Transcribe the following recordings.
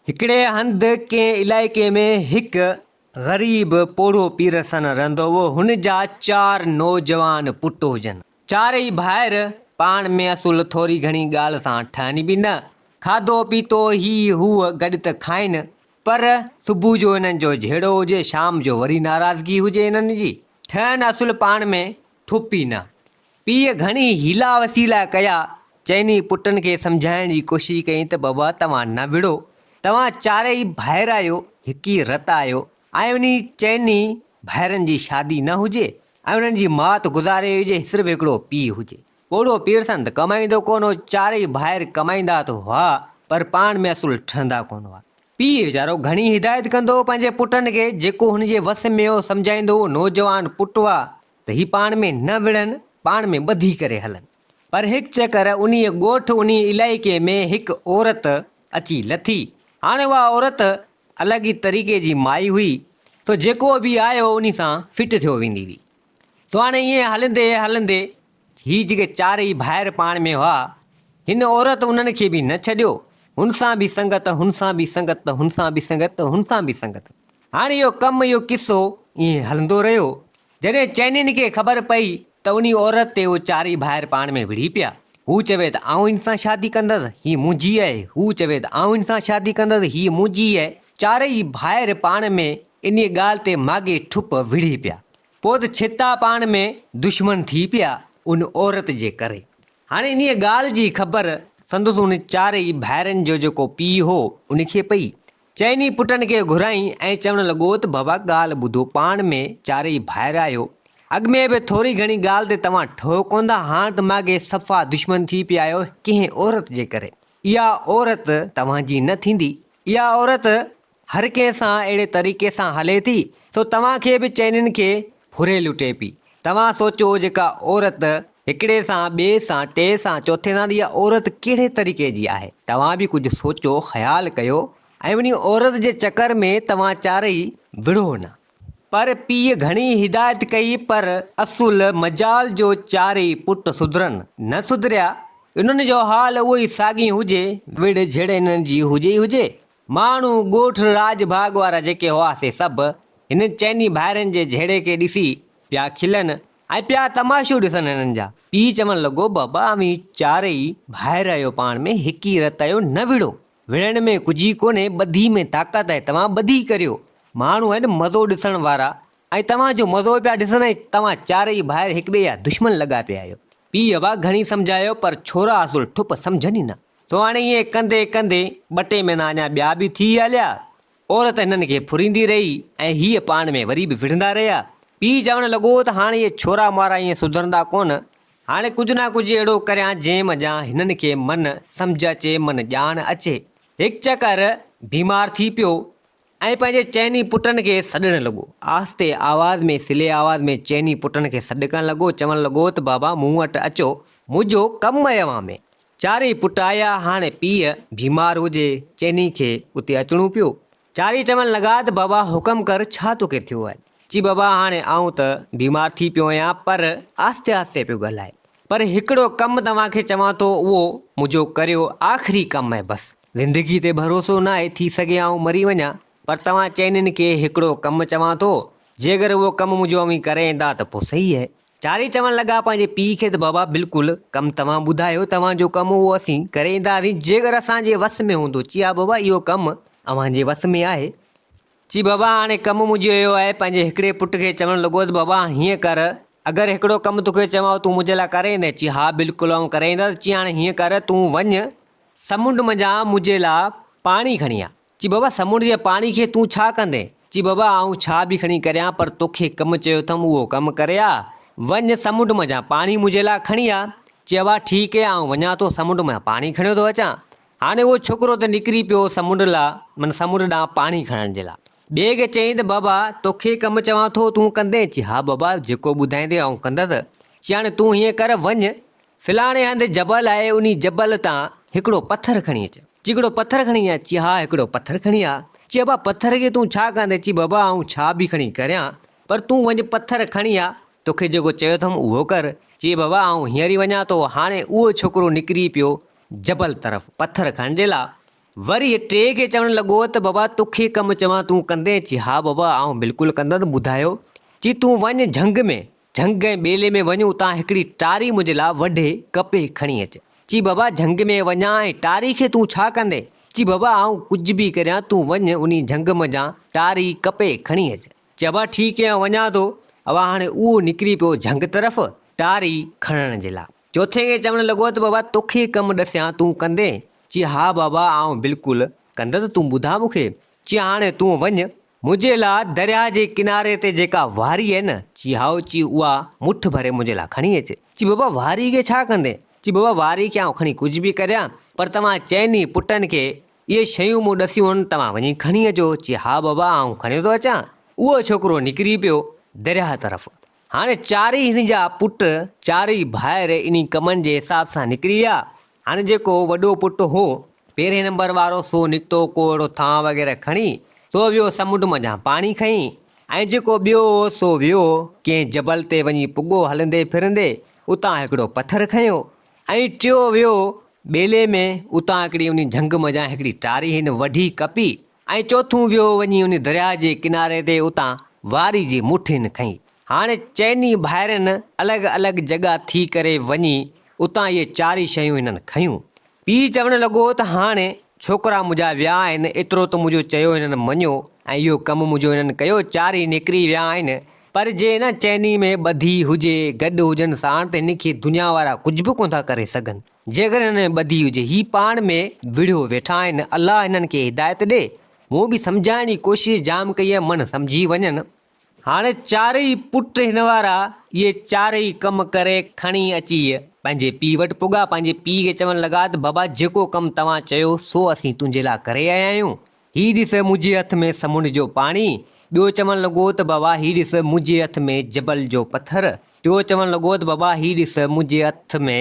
هڪڙي هنڌ ڪنهن علائقي ۾ هڪ غريب پوڙهو پيرسن رهندو هو. هن جا چار نوجوان پٽ هجن. چارئي ڀائر پاڻ ۾ اصل ٿوري گهڻي ڳالهه سان ٺهن به نه. کاڌو پيتو هي هو گڏ ته کائن، پر صبح جو هنن جو جهيڙو هجي، شام جو وري ناراضگي هجي هنن جي. ٺهن اصل پاڻ ۾ ٺپ ئي نه. پيء گهڻي حيلا وسيلا ڪيا، چئني پٽن کي سمجهائڻ جي ڪوشش ڪئي ته بابا توهان نه وڙهو، توهان چارئي ڀائر آهيو، هڪ ئي رت آهيو ۽ انهي چئني ڀائرن جي شادي نه هجي ۽ انهن جي ماء ته گذاري وئي هجي، صرف هڪڙو پيء هجي. پوڙهو پيرسن ته ڪمائيندو ڪونه هو، چارئي ڀائر ڪمائيندا ته هئا پر پاڻ ۾ اصل ٺهندا ڪونه هئا. پيء ويچارو گهڻي هدايت ڪندو هو پنهنجي پٽن کي، جيڪو هن جي وس ۾ هو سمجهائيندو هو، نوجوان پٽ هئا ته هي پاڻ ۾ نه وڙهن، پاڻ ۾ ٻڌي ڪري هلن. پر هڪ چڪر انهيء ڳوٺ، انهيء علائقي ۾ هڪ عورت اچي لٿي. هاڻي اها عورت الڳ ئي طريقي جي مائي هئي، سو جيڪو به آيو انهي سان فٽ ٿيو ويندي هئي. سو هاڻي ائين هلندي هلندي هي جيڪي چارئي ڀائر پاڻ ۾ هئا، هن عورت انهن کي به نه ڇڏيو. هن سان به سنگت، هن سان به سنگت، هن سان به سنگت، هن سان به سنگت. هاڻي اهو ڪم، اهو قصو ائين هلندو رهيو. جڏهن چئنين کي خبر پئي ته انهي عورت تي اهي چارئي ڀائر پاڻ ۾ وڙهي پيا. هو چوي ته آئون هن سان شادي ڪندس، هيء منهنجي آهي. هو چوي ته آئون هن سان شادي ڪندس، هيء منهنجي آهي. چارئي ڀائر پاڻ ۾ انهيء ڳالهه تي ماڳهين ٺپ وڙهي پيا. پوء ته ڇتا پاڻ ۾ دشمن ٿي پيا ان عورت جي ڪري. هاڻي انهيء ڳالهه جي خبر سندس انهن چارئي ڀائرن جو جيڪو پيء هو، ان کي پئي. چئني پٽن کي گهرائين ۽ چوڻ لڳو ته بابا ڳالهه ٻڌو پاڻ ۾ چارئي ڀائر آهيو، اڳ ۾ به ٿوري گهڻي ڳالهه تي توهان ٺهو ڪونه ٿا، هاڻ ته ماڳهين صفا دشمن ٿي پيا آهيو ڪنهن عورت جي ڪري. اها عورت توهان جي نه ٿيندي. اها عورت هر ڪنهن سان اهڙي طريقي سان هلي ٿي، سو توهان کي به چئنين کي ڦري لٽي پئي. توهان سوچو جيڪا عورت هڪڙي سان، ٻئي سان، ٽئين سان، چوٿين سان ته اها عورت ڪهڙي طريقي جي آهي؟ توهان به ڪجهه سوچو، خيال ڪيو ۽ انهي عورت جي چڪر ۾ توهان چارئي وڙهو نه. پر پيء گهڻي هدايت ڪئي پر اصل مجال جو چارئي پٽ سڌرن نه سڌريا. انهن جو حال اهو ئي ساڳي هجي، وڙهه جهڙ انهن جي هجي ئي هجي. ماڻهو ڳوٺ راڄ ڀاڳ وارا جيڪي هئا سي سڀ هنن چئني ڀائرن جي جهيڙي کي ڏسي پيا کلن ۽ پيا تماشو ڏسن هنن جا. پيء چوڻ لڳو، بابا اوهين چارئي ڀائر آهيو پاڻ ۾ هڪ ئي رت آهيو نه وڙهو. وڙهڻ ۾ ڪجهه ئي ڪونهي ٻڌي ۾ طاقت آهي توهان ٻڌي ڪريو. ماڻهو آهن مزو ڏسڻ وارا ۽ توهان جو مزو پيا ڏسن ۽ توهان چارئي ڀائر هڪٻئي جا دشمن لڳا پيا آهيو. پيء ابا گهڻي سمجهايو پر ڇورا اصل ٺپ سمجهن ئي نه. سو هاڻي ائين ڪندي ڪندي ٻه ٽي مهينا اڃا ٻيا به ٿي هليا. عورت هنن کي ڦريندي رهي ۽ هيء پاڻ ۾ وري به وڙهندا رهيا. پيء چوڻ لڳو ته هاڻي اهي ڇورا مارا ائين سڌرندا ڪونه. هاڻي ڪجهه نه ڪجهه اهڙو ڪريان جنهن منجهان هنن کي من سمجهه اچي، من ڄاڻ اچي. هڪ چڪر بيمار ٿي پيو ۽ پنهنجي چئني پٽن کي سڏڻ لڳو. آهستي آواز ۾ سلي آواز ۾ چئني پٽن کي سڏ ڪرڻ لڳو، چوڻ لڳو ته بابا مون وٽ اچو، منهنجو ڪم آهي اوهان ۾. چارئي پٽ آيا، هاڻي پيء بيمار هجي، چئني کي اتي اچڻو پيو. چارئي چوڻ لڳا ته بابا حڪم ڪر ڇا توکي ٿيو آهي؟ چي بابا هاڻي آئون ته بيمار ٿي پيو آهيان پر آهستي آهستي پيو ڳالهائي. پر هڪڙو ڪم توهان کي چوان ٿو اهو منهنجو ڪريو آخري ڪم آهي بس. زندگي تي ڀروسو ناهي ٿي سگهي آئون مري وڃان پر توهان چئنين کي هڪڙو ڪم چوان ٿو جيڪر اهو ڪم منهنجو اوهين ڪري ايندا ته پوء صحيح آهي. چارئي چوڻ لڳا پنهنجي پيء کي ته بابا بلڪل ڪم توهان ٻڌايو توهان جو ڪم اهو اسين ڪري اينداسين جيڪر اسان جي وس ۾ هوندو. چي ها بابا اهو ڪم اوهان جي وس ۾ آهي. چي بابا هاڻي ڪم منهنجو اهو آهي پنهنجي هڪڙي پٽ کي چوڻ لڳو ته بابا هيئن ڪر اگر هڪڙو ڪم توکي چوان تون منهنجي لاء ڪري ايندين؟ چي ها بلڪل آئون ڪري ايندس. چي هاڻي هيئن ڪر تون وڃ سمنڊ منجهان منهنجي لاء پاڻي کڻي آ. چي بابا سمنڊ جي پاڻي کي تون ڇا ڪندين؟ چي بابا آئون ڇا به کڻي ڪريان پر توکي ڪم چيو اٿم اهو ڪم ڪري آ. وڃ سمنڊ منجهان پاڻي منهنجي لاء کڻي آ. چي ابا ٺيڪ اي آئون وڃان ٿو سمنڊ منجهان پاڻي کڻيو ٿو اچان. هاڻي اهو ڇوڪرو ته نڪري پيو سمنڊ لا من سمنڊ ڏانهن پاڻي کڻڻ جي لا. ٻئي کي چيائين ته بابا توکي ڪم چوان ٿو تون ڪندين؟ چي ها بابا جيڪو ٻڌائيندين آئون ڪندس. چي هاڻي تون هيئن ڪر وڃ فلاڻي هنڌ جبل آهي، انهي جبل تان هڪڙو پٿر کڻي اچ. چي هڪڙو پٿر کڻي اچان؟ چي ها هڪڙو پٿر کڻي آ. چي ابا پٿر کي تون ڇا ڪندين؟ چي بابا آئون ڇا به کڻي ڪريان، پر تون وڃ پٿر کڻي آ، توکي جيڪو چيو اٿم اهو ڪر. چي بابا آئون هينئر ئي وڃان ٿو. هاڻي اهو ڇوڪرو نڪري پيو جبل طرف پٿر کڻڻ جي لا. وري ٽئين کي چوڻ لڳو ته بابا توکي ڪم چوان تون ڪندين؟ چي ها بابا آئون بلڪل ڪندس ٻڌايو. چي تون وڃ جهنگ ۾، جهنگ ۽ ٻيلي ۾ وڃ اتان هڪڙي ٽاري منهنجي لاء وڍي ڪپي کڻي اچ. چي بابا جهنگ ۾ وڃان ۽ ٽاري کي تون ڇا ڪندين؟ چي بابا آئون ڪجهه به ڪريان تون وڃ انهي جهنگ منجهان ٽاري ڪپي کڻي اچ. چي ابا ٺيڪ آهي آئون وڃان ٿو. ابا هاڻي اهو نڪري پيو جهنگ طرف ٽاري کڻڻ جي لاء. چوٿين کي چوڻ لڳو ته بابا توکي ڪم ڏسيان تون ڪندين؟ چي ها بابا آئون بلڪل ڪندس تون ٻڌاء مون کي. چي هاڻي تون وڃ منهنجي لاء درياهه جي ڪناري تي جيڪا واري آهي نه، چي هائو، چي اها مٺ ڀري منهنجي لاء کڻي اچ. چي بابا واري کي ڇا ڪندين؟ چي بابا واري کي آئون کڻي ڪجهه به ڪريان پر توهان چئني پٽن کي اهي شيون مون ڏسيون آهن توهان وڃي کڻي اچو. چي ها بابا آئون کڻي ٿو اچان. اهو ڇوڪرو نڪري پيو درياهه طرف. هاڻي چارئي هن جا پٽ، چارئي ڀائر انهي ڪمن جي حساب سان نڪري ويا. هاڻي جيڪو وڏو پٽ هو، پهرين نمبر وارو، سو نڪتو ڪو اهڙو ٿانء وغيره کڻي، سو ويو سمنڊ منجهان پاڻي کڻي ۽ جيڪو ٻيو هو سو ويو ڪنهن جبل تي وڃي پڳو هلندي ڦرندي اتان هڪڙو پٿر کنيو ۽ ٽيو ويو ٻيلي ۾ اتان هڪڙي انهي جهنگ منجهان هڪڙي ٽاري هن وڍي ڪپي ۽ چوٿون ويو وڃي ان درياهه جي ڪناري تي اتان واري جي مٺ هن کنئي. هاڻي چئني ڀائرن الڳ الڳ جڳهه ٿي ڪري وڃي اتان اهي چارئي شيون هنن کنيون. پيء چوڻ لڳو ته هاڻي ڇوڪرا منهنجا ويا آهن، ايترو ته منهنجو چيو هنن مڃيو ۽ اهو ڪم منهنجو هنن ڪيو، چارئي نڪري ويا آهن، پر جي نه چئني ۾ ٻڌي هجي، گڏ هجن ساڻ ته هن کي دنيا وارا ڪجهه به ڪونه ٿا ڪري سگهن. جيڪڏهن هنن ۾ ٻڌي هجي. هي پاڻ ۾ وڙهيو ويٺا آهن. الله هنن کي هدايت ڏي. مون به سمجهائڻ جي ڪوشش جام ڪئي آهي من سمجهي وڃن. هاڻي چارئي پٽ هن وارا اهي چارئي ڪم ڪري کڻي اچي پنهنجي پيء وٽ پڳا. پنهنجي پيء کي چوڻ لڳا ته بابا جيڪو ڪم توهان چيو سو اسين تنهنجي لاء ڪري آيا آهيون. هي ڏس منهنجي هٿ ۾ سمنڊ جو پاڻي. ٻيو چوڻ لڳو ته بابا هي ڏس منهنجي هٿ ۾ جبل جو پٿر. ٽيو چوڻ لڳو ته بابا هي ڏس منهنجي هٿ ۾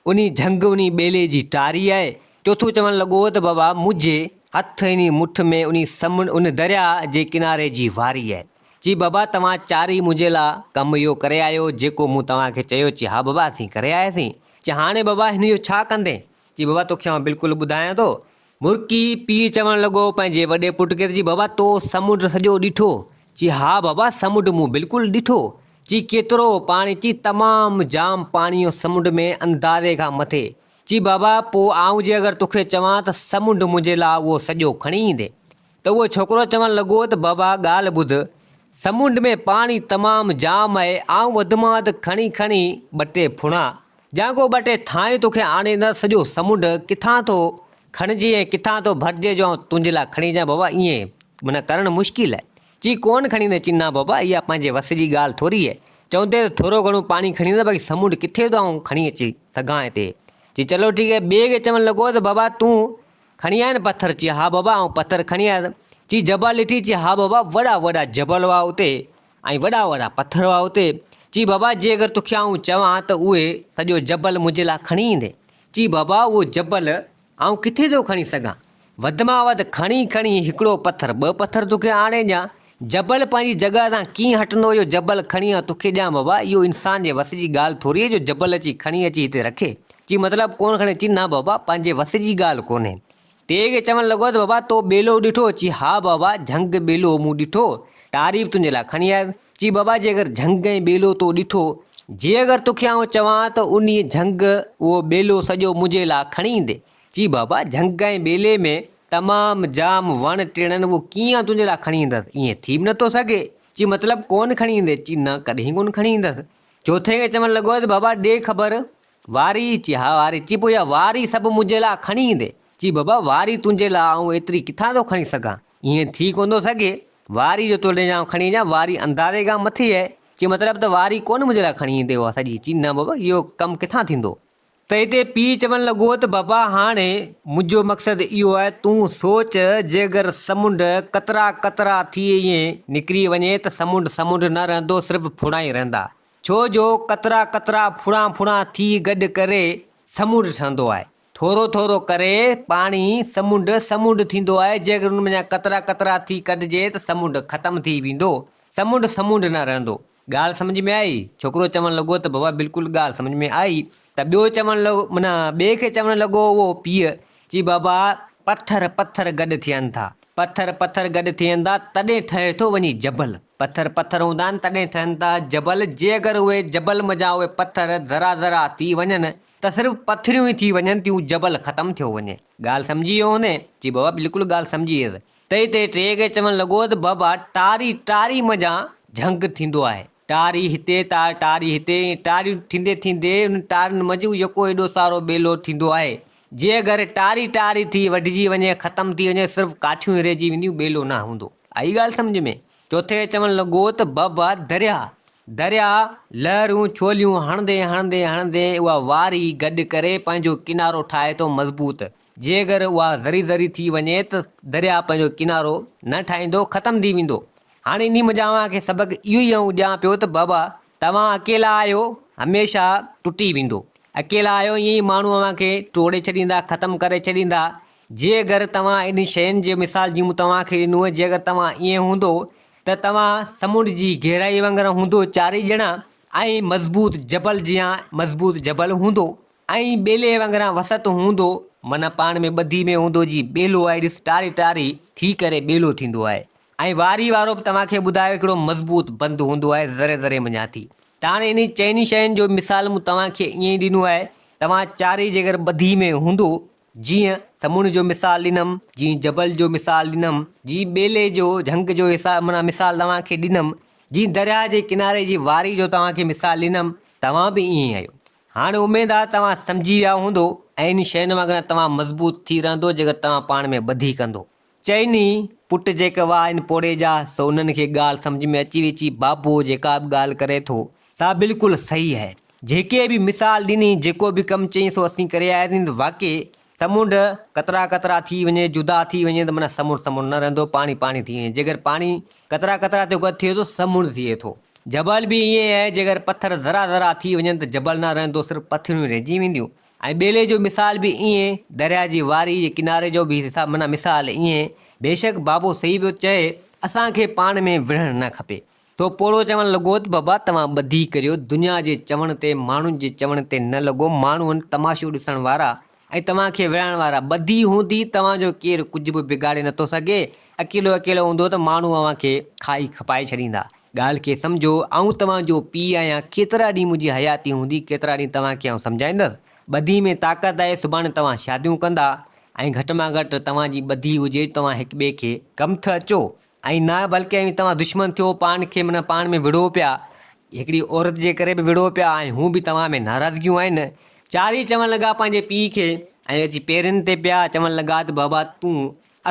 انهي جهنگ انهي ٻيلي جي ٽاري آهي. چوٿون چوڻ لڳو ته بابا منهنجي هٿ انهي مٺ ۾ انهي سمنڊ ان درياء جي ڪناري جي واري آهي. چي بابا توهان چارئي منهنجي لاء ڪم اهو ڪري آيو جيڪو مون توهان کي چيو. چي ها بابا اسين ڪري آياسين. چي هاڻي بابا هن جو ڇا ڪندين؟ چي بابا توکي آئون بلڪل ٻڌايان ٿو. مرڪي پيء چوڻ لڳو پنهنجي وڏي پٽ کي ته چي بابا تو سمنڊ سڄو ڏٺو؟ چي ها بابا سمنڊ مون بلڪل ڏٺو. چي ڪيترو پاڻي؟ چي تمام جام پاڻي هو سمنڊ ۾ اندازي کان مٿي. چي بابا پوء آئون جي اگر توکي چوان ته سمنڊ منهنجي لاء اهو سڄو کڻي ايندين؟ ته اهو ڇوڪرو چوڻ لڳو ته بابا ڳالهه ٻڌ، سمنڊ ۾ پاڻي تمام جام آهي، آئون وڌ مان وڌ کڻي کڻي ٻه ٽي ڦڻا يا ڪو ٻه ٽي ٿانء توکي آڻي ڏيندس، سڄو سمنڊ ڪٿان ٿو کڻجي ۽ ڪٿان ٿو ڀرجي جو آئون تنهنجي لاء کڻي اچان، بابا ائين معنيٰ ڪرڻ مشڪل آهي. چي ڪونه کڻي ايندين؟ چي نه بابا اها پنهنجي وس جي ڳالهه ٿوري آهي، چوندين ته ٿورو گهڻو پاڻي کڻي ايندس باقي سمنڊ ڪٿي ٿو آئون کڻي اچي سگهان هتي. چي چلو ٺيڪ آهي، ٻئي کي چوڻ لڳو ته بابا تون کڻي آيا نه پٿر؟ چي ها بابا آئون پٿر کڻي آيس. چي جبل ڏٺي؟ چي ها بابا وڏا وڏا جبل هئا اتي ۽ وڏا وڏا پٿر هئا اتي. چي بابا جي اگر توکي آئون چوان ته اهي سڄو جبل منهنجي لاء کڻي ايندين؟ چي بابا اهو جبل آئون ڪٿي ٿو کڻي سگهان؟ وڌ مان وڌ کڻي کڻي هڪڙو پٿر ٻه پٿر توکي آڻي ڏيان. جبل پنهنجي جڳهه تان ڪيئن هٽندو جو جبل کڻي آئون توکي ڏيان بابا اهو انسان جي وس جي ڳالهه ٿوري آهي جو جبل اچي کڻي اچي هتي رکي. چي مطلب ڪونه کڻي چي نه بابا پنهنجي وس جي ڳالهه ڪونهي. ٽئي کي چوڻ لڳو ته بابا تو ٻيلو ڏٺو؟ چي ها بابا جهنگ ٻيلو مون ڏٺو ٽاري به تنهنجي لاء کڻي آيس. چي بابا جي اگر جهنگ ۽ ٻيلو تو ڏٺو جي اگر توکي آئون چوان ته انهي جهنگ اهو ٻيلو سڄو منهنجي لاء کڻي ايندين؟ چي بابا جهنگ ۽ ٻيلي ۾ تمام جام وڻ ٽڻن اهو ڪيئن آئون تنهنجي لاء کڻي ايندس؟ ائين ٿي به نٿو سگهي. چي مطلب ڪونه کڻي ايندين؟ چي نه ڪڏهن ڪونه کڻي ايندس. چوٿين کي چوڻ لڳو ته بابا ڏي خبر واري؟ چي ها واري. چي پوء اها واري سڀ منهنجي لاء کڻي ايندين؟ چي بابا واري تنهنجي لاء آئون ايتري ڪٿان ٿو کڻي سگهان؟ ائين ٿي ڪونه ٿو سگهي. واري جو تو ڏي آئون کڻي اچان واري اندازي کان مٿي آهي. چي مطلب ته واري ڪونه منهنجي لاء کڻي ايندين اها سڄي؟ چي نه بابا اهو ڪم ڪٿان ٿيندو؟ ته هتي پيء چوڻ لڳو ته بابا هاڻي منهنجو مقصد اهو آهي تون سوچ جيگر سمنڊ قطرا قطرا ٿي ائين نڪري وڃي ته سمنڊ سمنڊ نه رهندو صرف ڦڙا ئي رهندا ڇو جو قطرا قطرا ڦڙا ڦڙا ٿي گڏ ڪري سمنڊ ٺهندو آهي ٿورو ٿورو ڪري پاڻي سمنڊ سمنڊ ٿيندو آهي جيگر ان منجهان قطرا قطرا ٿي ڪڍجي ته سمنڊ ختم ٿي ويندو سمنڊ سمنڊ نه رهندو. ڳالهه سمجهه ۾ آئي؟ ڇوڪرو چوڻ لڳو ته بابا بلڪل ڳالهه سمجهه ۾ آئي ته ٻيو چوڻ لڳو معنيٰ ٻئي کي چوڻ لڳو اهو پيء چي بابا پٿر پٿر گڏ ٿين ٿا. پٿر پٿر گڏ ٿين ٿا تڏهن ٺهي ٿو وڃي جبل. پٿر پٿر هوندا آهن تڏهن ٺهن ٿا جبل. جي اگر اهي جبل منجهان اهي پٿر ذرا ذرا ٿي وڃن ته صرف پٿريون ئي ٿي وڃن ٿيون جبل ختم ٿيو وڃي. ڳالهه سمجهي ويو هوندين؟ چي بابا بلڪل ڳالهه سمجهي ويس. تئي تي ٽئي کي چوڻ لڳو ته بابا ٽاري ٽاري منجهان جهنگ ٿيندو آهي. ٽاري هتي ته ٽاري هتي ائين ٽاريون ٿيندي ٿيندي انهن ٽارين منجهه يڪو ايڏو سارو ٻيلو ٿيندو آهي. جي اگر ٽاري ٽاري ٿي وڍجي وڃي ختم ٿي وڃي صرف ڪاٺيون ئي رهجي وينديون ٻيلو نه هوندو. آئي ڳالهه سمجهه ۾؟ چوٿين کي چوڻ لڳو ته بابا درياهه درياهه لهرون ڇوليون هڻندي هڻندي هڻندي اها واري گڏ ڪري پنهنجو ڪنارو ٺاهي ٿو مضبوط. جي اگر اها ذري ذري ٿي وڃي ته درياهه پنهنجو ڪنارو نه ٺاهيندو ختم ٿي ويندو. هاڻي انهي منجهان اوهان کي سبق اهو ئي آئون ڏيان پيو ته بابا توهان اڪيلا آهيو هميشه ٽٽي ويندو. اڪيلا آهيو ائين ئي ماڻهو اوهان کي ٽوڙي ڇڏيندا ختم ڪري ڇڏيندا. جي اگر توهان انهي شين جي مثال جيئن مون توهان کي ڏنو جي اگر توهان ائين هوندو ته توهان سمنڊ جي گهرائي وانگر هوندو چارئي ڄڻا ۽ مضبوط جبل جيان مضبوط جبل هوندو ۽ ٻيلي وانگران وسعت هوندو معنيٰ پاڻ ۾ ٻڌي ۾ هوندو جي ٻيلو آهي ڏس ٽاري ٽاري ٿي ڪري ٻيلو ٿيندو آهي ۽ واري وارو به توهان کي ٻڌايو هڪڙو مضبوط بند هوندو آهي ذري ذري منجهان ٿي ته هاڻي انهي چئني شين جو مثال مون توهان کي ائين ئي ڏنو آهي توهان چارئي جيڪر ٻڌي ۾ هوندو جيئن سمنڊ جو مثال ڏنم، جيئن جبل جو مثال ڏنم، جيئن ٻيلي جو جهنگ جو حساب معنيٰ مثال توهان کي ڏنم، جيئن درياهه جي ڪناري جي واري جو توهان کي مثال ڏنم، توهان به ائين ئي آهيو. هاڻ اميد آهي توهان سمجهي ويا هوندو ۽ ان شين وانگر توهان مضبوط ٿي رهندو جيڪر توهان پاڻ ۾ ٻڌي ڪندو. چئني پٽ جيڪي هئا ان پوڙهي جا، سو انهن کي ڳالهه سمجهه ۾ اچي وئي، چي بابو جيڪا به ڳالهه ڪري ٿو، سا بلڪل صحيح آهي. جيڪي به مثال ڏني، جيڪو به ڪم چيائين سو اسين ڪري آياسين ته واقعي سمنڊ قطرا قطرا ٿي وڃي، جدا ٿي وڃي ته معنيٰ سمنڊ سمنڊ نه رهندو، پاڻي پاڻي ٿي وڃي. جيڪر پاڻي قطرا قطرا ٿيو گڏ ٿئي ٿو، سمنڊ ٿئي ٿو. جبل به ائين آهي، جيڪر پٿر ذرا ذرا ٿي وڃن ته جبل نه رهندو، صرف پٿريون رهجي وينديون. ۽ ٻيلي جو مثال به ائين، درياء جي واري جي ڪناري جو به حساب معنيٰ مثال ائين. بيشڪ بابو صحيح پيو چئي، اسان کي پاڻ ۾ وڙهڻ نه کپي. سو پوڙهو چوڻ لڳو ته بابا توهان ٻڌي ڪريو، دنيا جي چوڻ تي، ماڻهن جي چوڻ تي نه لڳو، ماڻهو آهن تماشو ڏسڻ وارا ۽ توهان کي وڙهائڻ وارا، ٻڌي هوندي توهان جو ڪير ڪجهه به بگاڙي نٿو سگهي، اڪيلو اڪيلو هوندو ته ماڻهو اوهان کي کائي کپائي ڇڏيندا. ڳالهه کي سمجهو، آئون توهان جو پيء آهيان، ڪيترا ڏينهن منهنجي حياتي هوندي، ڪيترا ڏينهن توهان کي آئون سمجهائيندس. ٻڌي ۾ طاقت آهي، سڀاڻي توهان شاديون ڪندا ۽ گهٽ مان گهٽ توهان جي ٻڌي هجي، توهان هڪ ٻئي کي ڪم ٿ اچو ۽ نه بلڪه اوهين توهان دشمن ٿيو، پاڻ کي معنيٰ پاڻ ۾ وڙهو پيا، هڪڙي عورت جي ڪري به وڙهو پيا ۽ هون به توهان ۾ ناراضگيون آهن. چارئي چوڻ لڳا پنهنجي پيء کي ۽ اچي پيرن تي پيا، چوڻ لڳا ته بابا تون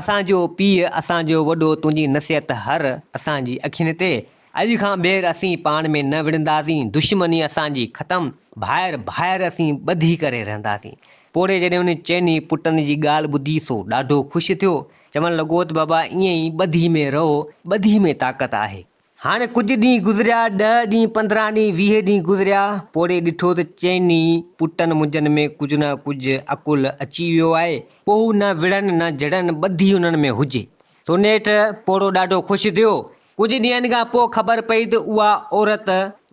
اسان جو پيء اسان جو وڏو تنهنجي نصيحت هر اسان جي اکين تي، اڄ کان ٻيهر اسين پاڻ ۾ نه وڙهنداسين، دشمني اسان جي ختم، ڀائر ڀائر اسين ٻڌي ڪري رهنداسين. پوڙهي جڏهن انهن چئني پٽن جي ڳالهه ٻڌي سو ڏاڍو خوش ٿيو، چوڻ لڳو ته بابا ائين ئي ٻڌي ۾ رهو، ٻڌي ۾ طاقت آهي. هاڻي ڪجهه ڏينهن گذريا، ڏهه ڏينهن، 15 ڏينهن، 20 ڏينهن گذريا، پوڙهي ڏٺو ته چئني پٽن منجن ۾ ڪجهه نه ڪجهه عقل اچي ويو آهي، پوء هو نه وڙهن نه جهڙن، ٻڌي انهن ۾ هجي. سو نيٺ پوڙهو ڏاڍو خوش ٿيو. ڪجهه ڏينهن کان پوء خبر پئي ته اها عورت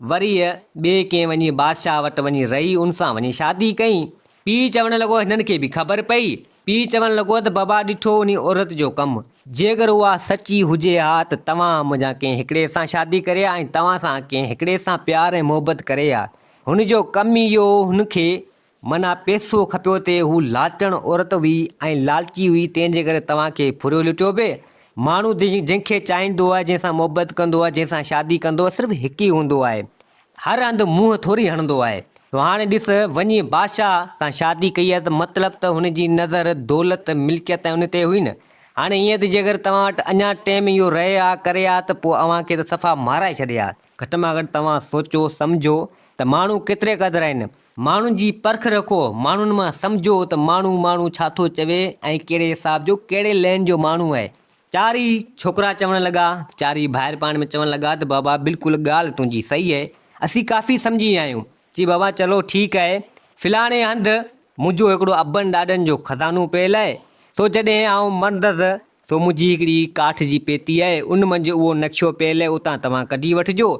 وري ٻئي ڪنهن وڃي بادشاهه وٽ وڃي رهي، ان سان وڃي شادي ڪئي. پيء چوڻ لڳو، هنن کي به خبر پئي. پيء چوڻ لڳو ته بابا ڏٺو انهي عورت جو ڪم، جيڪر اها سچي هجي ها ته توهان منهنجان ڪنهن هڪڙي سان شادي ڪري ها ۽ توهان سان ڪنهن هڪڙي سان پيار ۽ محبت ڪري ها. هن جو ڪم ئي اهو هو، هن کي معنيٰ پئسو کپيو تي هو لاچڻ عورت هئي ۽ لالچي هئي تنهن جي ڪري توهان کي ڦريو لٽيو به. ماڻهو جنهن کي چاهيندو آهي، جنهن سان محبت ڪندو آهي، جنهن سان شادي ڪندو آهي صرف هڪ ئي هوندو آهي. هر هنڌ منهن ٿوري هڻندو آهي. تو هاڻي ڏس، وڃي بادشاهه سان شادي ڪئي آهي ته مطلب ته هن جي نظر دولت، ملڪيت ۽ ان تي هئي نه. هاڻي ائين ته جيڪر توهان وٽ اڃا ٽيم اهو رهي ها، ڪري ها ته پوء اوهان کي ته صفا مارائي ڇڏي ها. گهٽ مان گهٽ توهان سوچو، سمجهو ته ماڻهو ڪيتري قدر آهن. ماڻهن جي پرک رکو، ماڻهن مان سمجهو ته ماڻهو ماڻهو ڇا ٿو چوي ۽ ڪهڙي حساب جو، ڪهڙي لين جو ماڻهو آهي. چارئي ڇوڪرا چوڻ لڳا، چارئي ڀائر پاڻ ۾ چوڻ لڳا ته بابا بلڪل ڳالهه تنهنجي صحيح آهي، اسين ڪافي سمجهي ويا آهيون. چي بابا چلو ٺيڪ آهي، فلاڻي هنڌ منهنجو هڪڙو ابن ڏاڏن جو خزانو پيل آهي، سو جڏهن آئون مرندس سو منهنجي هڪڙي ڪاٺ جي پيتي آهي، ان منجهه اهو نقشو پيل آهي، اتان توهان ڪڍي وٺجو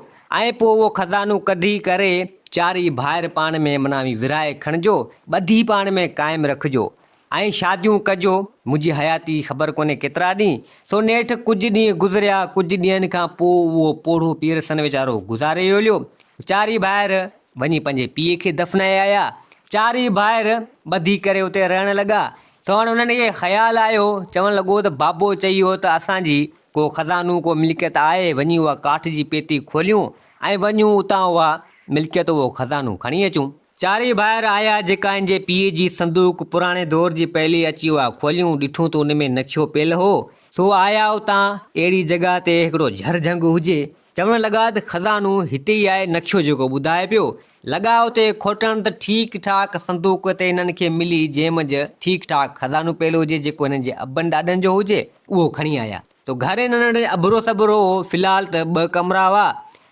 ۽ پوء اهو خزانو ڪڍي ڪري چارئي ڀائر پاڻ ۾ مناوي ورهائي کڻجو، ٻڌي پاڻ ۾ قائم رکجو. ۽ شاديون ڪجو، منهنجي حياتي خبر ڪونهي ڪيترا ڏينهن، سو نيٺ ڪجهه ڏينهن گذريا، ڪجهه ڏينهن کان پوء اهو پوڙهو پيرسن ويچارو گذاري ويو. چارئي ڀائر وڃي پنهنجي پيء کي دفنائي آيا. چارئي ڀائر ٻڌي ڪري اتي رهڻ لڳا. سو هاڻي انهن کي خيال آيو، چوڻ لڳو ته بابو چئي ويو ته اسان جي ڪو خزانو ڪو ملڪيت آهي، وڃي اها ڪاٺ جي پيتي کوليون ۽ وڃون اتان اها ملڪيت اهو خزانو کڻي اچون. چارئي ڀائر آيا، جيڪا هن جي پيء جي صندوق پراڻي دور جي پيلي اچي اها کوليون، ڏٺون ته ان ۾ نکيو پيل هو. سو آيا اتان اهڙي جڳهه تي هڪڙو جهر جهنگ هجي. چوڻ لڳا ته خزانو هتي ئي آهي، نکيو جيڪو ٻڌائي پيو. لڳا اتي کوٽڻ ته ٺيڪ ٺاڪ صندوق اتي هنن کي ملي، جنهن منجهه ٺيڪ ٺاڪ خزانو پيل هجي، جيڪو هنن جي ابن ڏاڏن جو هجي، اهو کڻي آيا. سو گهر هنن وٽ اڀرو سڀرو هو. في الحال ته ٻه ڪمرا هئا.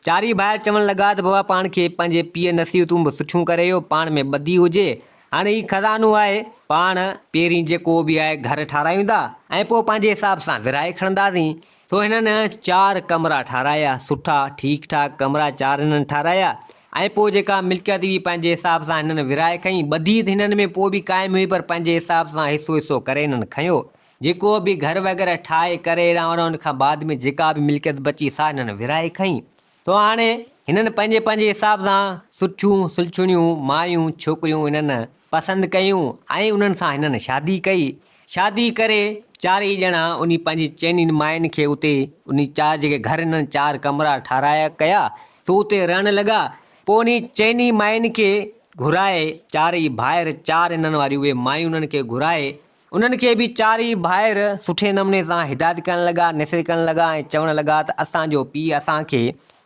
چارئي ڀائر چوڻ لڳا ته بابا پاڻ کي پنهنجي پيء نصيحتون به سٺيون ڪري ويو، پاڻ ۾ ٻڌي هجي. هاڻي هي خزانو آهي، پاڻ پهرين جيڪو به آهي گهر ٺارايون ٿا ۽ پوء پنهنجي حساب سان ورهائي کڻنداسين. سو هنن چار ڪمرا ٺارايا، سٺا ٺيڪ ٺاڪ ڪمرا چار هنن ٺارايا ۽ پوء جيڪا ملڪيت هئي پنهنجي حساب سان هنن ورهائي کنئي. ٻڌي ته هنن ۾ پوء به قائم هئي پر پنهنجي حساب سان حصو حصو ڪري هنن کنيو. جيڪو به گهر وغيره ٺاهي ڪري هيڏانهن هوڏانهن ان کان بعد ۾ جيڪا به ملڪيت بچي سا هنن ورهائي کنئي. سو هاڻي هنن پنهنجي پنهنجي حساب سان سٺيون سلڇڻيون مايون ڇوڪريون هنن پسند ڪيون ۽ انهن سان هنن شادي ڪئي. شادي ڪري چارئي ڄڻا انهي پنهنجي چئني ماين کي اتي انهي چار جيڪي گهر هنن چار ڪمرا ٺارايا ڪيا سو اتي رهڻ لڳا. پوء انهي چئني ماين کي گهرائي چارئي ڀائر چار هنن واريون اهي مايون انهن کي گهرائي انهن کي به چارئي ڀائر سٺي نموني سان هدايت ڪرڻ لڳا، نصيحت ڪرڻ لڳا ۽ چوڻ لڳا ته اسان جو پيء اسان کي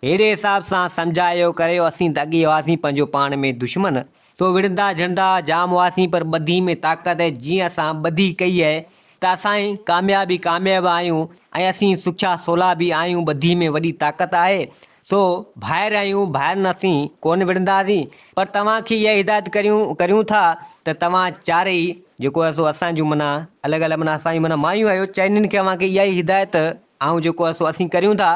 ههڙي حساب سان سمجهايو ڪريو اسين ته اڳي هئاسين پنهنجو پاڻ ۾ دشمن سو وڙهندا جهڙندا جام هئاسين پر ٻڌي ۾ طاقت آهي جيئن اسان ٻڌي ڪئي آهي ته اسان ڪامياب ئي ڪامياب آهيون ۽ اسين سکيا سولا به آهيون ٻڌي ۾ وڏي طاقت آهي سو ڀائر آهيون ڀائرن اسين ڪونه وڙهنداسين پر توهان کي اها هدايت ڪريون ڪريون ٿا ته توهان چارئي جيڪو آهي سو اسان جون معنيٰ الڳ الڳ معنيٰ اسان جون معنيٰ مايون آهيو چئنين کي اوهان کي اها ئي هدايت آئون جيڪو آهي سو اسين ڪريون ٿا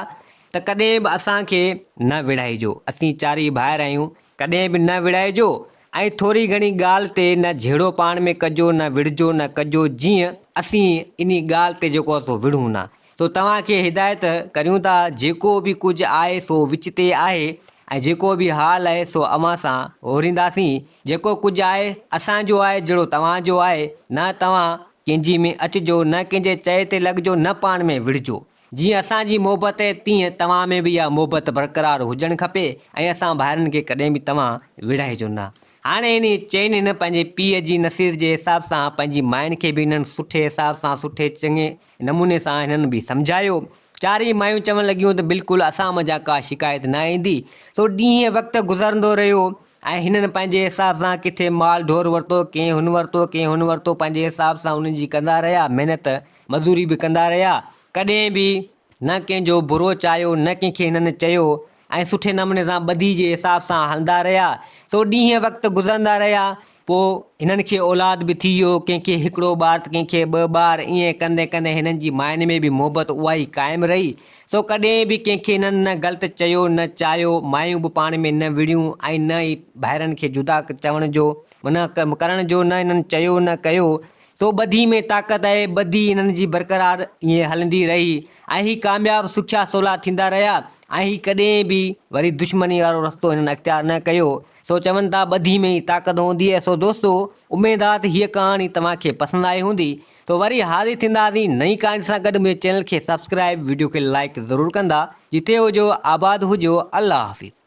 ته ڪڏهن به اسان کي نه وڙهائجو اسين چارئي ڀائر آهيون ڪڏهن به نه وڙهائجو ۽ ٿوري گهڻي ڳالهه تي نه جهيڙو پاڻ ۾ ڪجو نه وڙهجو نه ڪجو جيئن اسين انهي ڳالهه تي جيڪو آهي سو وڙهون نه سو توهان کي هدايت ڪريون ٿا، جيڪو به ڪجهه آهي سو وچ تي آهي ۽ جيڪو به حال آهي سو اوهان سان اورينداسين. جيڪو ڪجهه آهي اسان جو آهي جهڙو توهان جو آهي، نه توهان ڪنهن جي ۾ اچجو، نه ڪنهن جي چئي تي لڳجو، نه پاڻ ۾ وڙهجو. جيئن اسان جي محبت آهي تيئن توهان ۾ به اها محبت برقرار هجڻ کپي ۽ اسان ڀائرن کي ڪڏهن به توهان وڙهائجو نه. هاڻي انهي چئن هن پنهنجي پيء جي نصيحت جي حساب سان پنهنجي ماين کي به انهن سٺي حساب سان سٺي چڱي نموني سان هنن به سمجهايو. چارئي مايون چوڻ لڳيون ته بلڪل اسان منجهان ڪا شڪايت نه ايندي. سو ڏينهن وقت گذرندو رهيو ۽ هنن پنهنجي حساب سان ڪٿي مال ڍور ورتو، ڪنهن هن ورتو، ڪنهن هن ورتو، پنهنجي حساب سان انهن جي ڪندا رهيا، محنت مزوري به ڪندا رهيا. ڪڏهن به نه ڪنهن جو برو چاهيو نه ڪنهن کي هنن چيو ۽ سٺي نموني سان ٻڌي جي حساب سان هلندا رهيا. سو ڏينهن وقت گذرندا رهيا. پوء هنن کي اولاد به ٿي ويو، ڪنهن کي هڪڙو ٻار ته ڪنهن کي ٻه ٻار، ائين ڪندي ڪندي هنن جي ماين ۾ به محبت اها ئي قائم رهي. سو ڪڏهن به ڪنهن کي هنن نه غلط چيو نه چاهيو، مايون به پاڻ ۾ نه وڙهيون ۽ نه ئي ڀائرن کي جدا چوڻ جو نه ڪرڻ جو نه هنن چيو نه ڪيو. سو ٻڌي ۾ طاقت آهي، ٻڌي هنن جي برقرار ائين هلندي رهي ۽ هي ڪامياب سکيا سولا ٿيندا رهيا ۽ هي ڪڏهن به وري دشمني وارو رستو هنن اختيار نه ڪيو. سو چون ٿا ٻڌي ۾ ئي طاقت هوندي آهي. سو دوستو اميد آ ته هيء ڪهاڻي توهان کي پسند آئي هوندي. سو وري حاضر ٿينداسين نئين ڪهاڻي سان گڏ منهنجي چينل کي سبسڪرائب وڊيو کي لائيڪ ضرور ڪندا. جتي هجو آباد هجو الله حافظ.